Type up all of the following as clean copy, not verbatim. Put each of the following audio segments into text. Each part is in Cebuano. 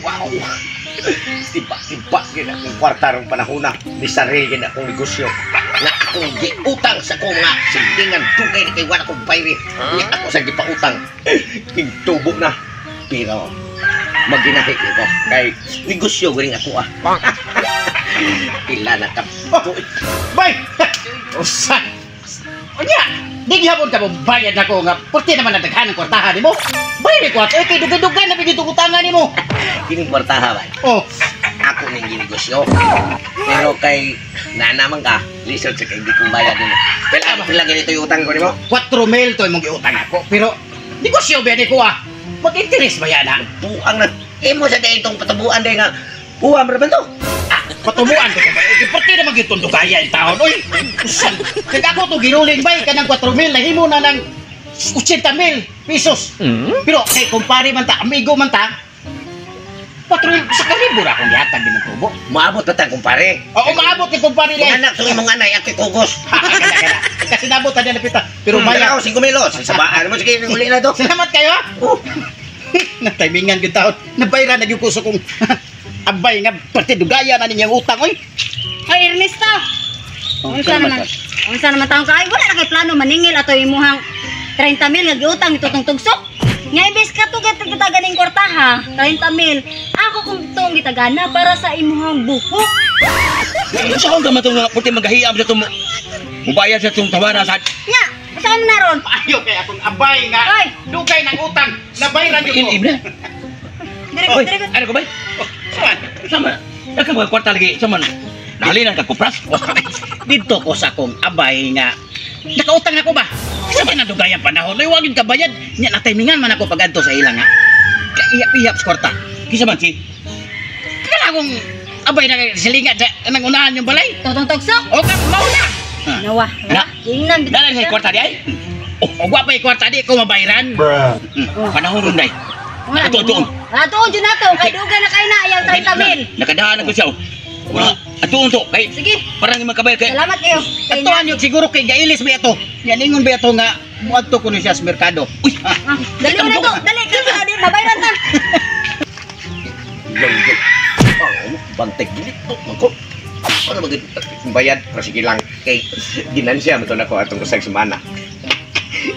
Wow! Tiba-tiba gid akong kwarta rong panahona. Ni sarili gid akong negosyo. Nga akong giutang sa akong mga sindingan dugay na kay wala akong bayri. Nga ako sa gipautang. Tigtubo na. Pero maginahi ko kay negosyo galing ako ah. Pila na ka. Oh, bay! Usa! Unya! Di gihapon ka mo bayad nako nga purti naman ang daghan ang kwartahan nimo. Bayad ko ato kay dugay-dugay na bigit utangan nimo. Kining kwartaha bay. Oh, ako ning ginegosyo. Pero kay nanaman ka, lisod sa kay di kong bayad nimo. Pila pila ganito yung utang ko nimo? 4 mil to imong giutang ako. Pero negosyo ba ni ko ah. Mag-interest ba yan ah? Buang na. Imo sa dahil itong patubuan dahil nga. Buang ba to? Ah, patubuan ko ba? Eh, purti naman gyud tong dugaya in taon. Oy, usan. Kay ako to giruling bay kanang 4 mil nahimo na ng 80 mil pesos. Pero kay kumpare man ta, amigo man ta, 4 mil sa kalibo ra akong gihatag din tubo. Maabot na tang kumpare. Oo, maabot ni kumpare Mga dai. anak sa imong anay ako'y kugos. Kana, kana. Kasi nabot na napita. Pero Pero maya. ako 5 mil oh. Sa sabaan mo sige uli na to. Salamat kayo ha. Oh. Nataymingan gyud taon. Nabayran na gyud ko sa kong abay nga pati dugaya na ninyang utang oy. Ay, Ernesto. Unsa naman? Unsa naman taong kaay? Wala na kay plano maningil ato imuhang 30 mil nga giutang ito tong tugsok. Nga imbes ka to kita ganing kwartaha, 30 mil. Ako kung tong gitagana para sa imuhang buhok. Unsa akong gamatong nga puti magahiam sa itong mubayad sa itong tawara sa Nya, unsa man naron? Ayo kay akong abay nga Ay. dugay ng utang. Nabayran gyud ko. Ilim na. Dire Oy, dire. ano ko ba? Saan? Sama. Nagka mga kwarta lagi, sama. Nahalinan ka kupras. Dito ko sa akong abay nga nakautang ako ba? Sa man ang panahon, ay wagin kabayad. Nya nataymingan man ako pagadto sa ilang nga. Kaihap-ihap sa kwarta. Kisa man si Kana akong abay na silingat sa nang unahan yung balay. Totong tugsok. O ka mao na. Nawa. Na. Ingnan bitaw. Dala sa kwarta di ay. O wa pa'y kwarta di ko mabayran. Panahon ron day. Ato, ato. Ato jud nato kay dugay na kay na ayaw 30 mil. Nakadahan ako siya. Wala. Ato to kay Sige. parang imong kabayad kay Salamat kayo. Kay na. Atuan yung siguro kay gailis ba ito? Yan ingon ba ito nga muadto ko ni siya sa merkado. Uy, Ah, dali mo na to. Dali kay dali mabayran ta. Langgit. Oh, bantay ginito ko. Para magit bayad pero sige lang kay ginansya mo to nako atong usag semana.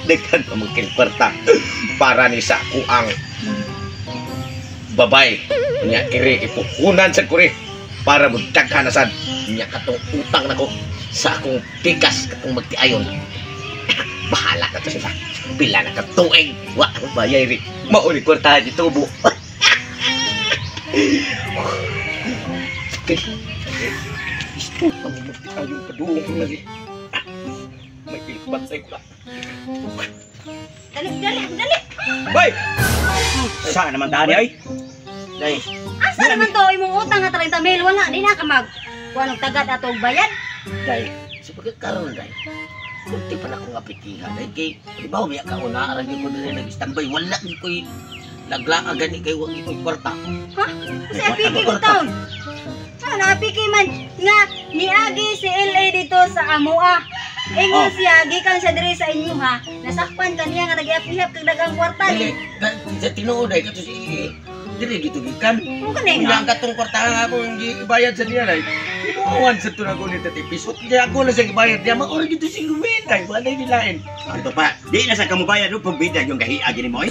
Daghan pa man kay kwarta para ni sa kuang babay nya kiri ipuhunan sa kuri para mo daghan na sad nya katong utang nako sa akong tikas katong magtiayon. Bahala na to sila. Pila na ka tuig wa akong bayay ri. Mao ni kwarta di tubo. Okay. Isto ang magtiayon padung ko lagi. May ilbantay ko na. Dali dali dali. Bay. Saan naman dani ay? Day, Asa naman to imong utang nga 30 mil wala di na ka mag kuan og tagad ato og bayad. Day, sa pagkakaroon, day. Kunti pa na akong apitihan, day. Kay, di ba, umiyak ka una, arang ko dili nag-standby. Wala ni ko'y naglaa gani kay wag ko'y kwarta. Ha? Sa apiki ko taon. Ah, naapiki man nga niagi si LA dito sa amoa. Ingon siya gikan siya diri sa inyo ha. Nasakpan kaniya nga nagihap-ihap kag daghang kwarta Dili, ni. sa tinuod, day, kato si dili dito gikan. Mo kani. Unya ang katong kwarta nga ako yung gibayad sa niya, day. Tinuohan sa to na ko ni Tati Pisot. Niya ako na siya gibayad niya. Maura dito si Gumil, day. Wala nilain. Ato pa, di na sa kamubayad no pagbida yung gahiag ni mo ay.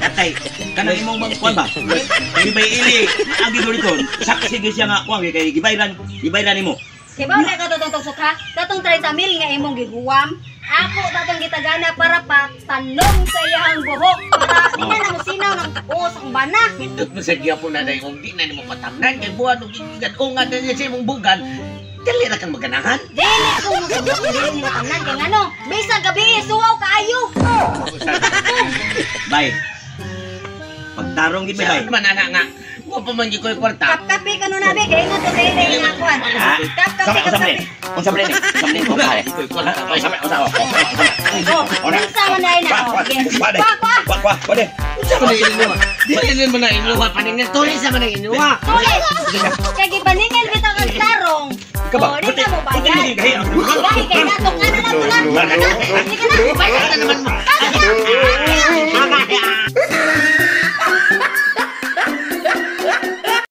Katay, kanang imong mga kuan ba? Di ba ili agi ko dito. Saksi gyud siya nga kuan kay gibayran, gibayran nimo. Kay ba na ka totong tugsok ha? Katong 30 mil nga imong gihuwam. Ako tatong gitagana para patalong sa iyang buhok para di na namo sinaw ng uos ang bana. Nindot mo sa gyapon na day, kung di na nimo patamnan, kay buwan og gigan-ungan na niya sa imong bugan, dali ra kang maganahan. Dili ko mo subok dili ni matamnan kay ngano? Bisag gabi suwaw kaayo. Bay. Pagtarong gid bay. Saan man ana nga, wa pa man gyud ko'y kwarta. Kap-kapi ka nun abi kay ingon ko sa ila nga kuan. Ha? Kap-kapi Sama unsa kap-kapi. man? Unsa man ni? Unsa man ko pare? Unsa man unsa? Oh, unsa man ay na. Oh, okay. Kwa kwa. Kwa kwa, kwa de. Unsa man ang inuwa? Dili man ang inuwa paningil, tuloy sa man ang inuwa. Tuloy. Kay gipaningil bitaw kag tarong. Ka ba? Oh, di ka mo Puti bayad. mo gahiag. Gahi kay natong ana lang lang. Di ka na. Bayad na naman mo. Tama na.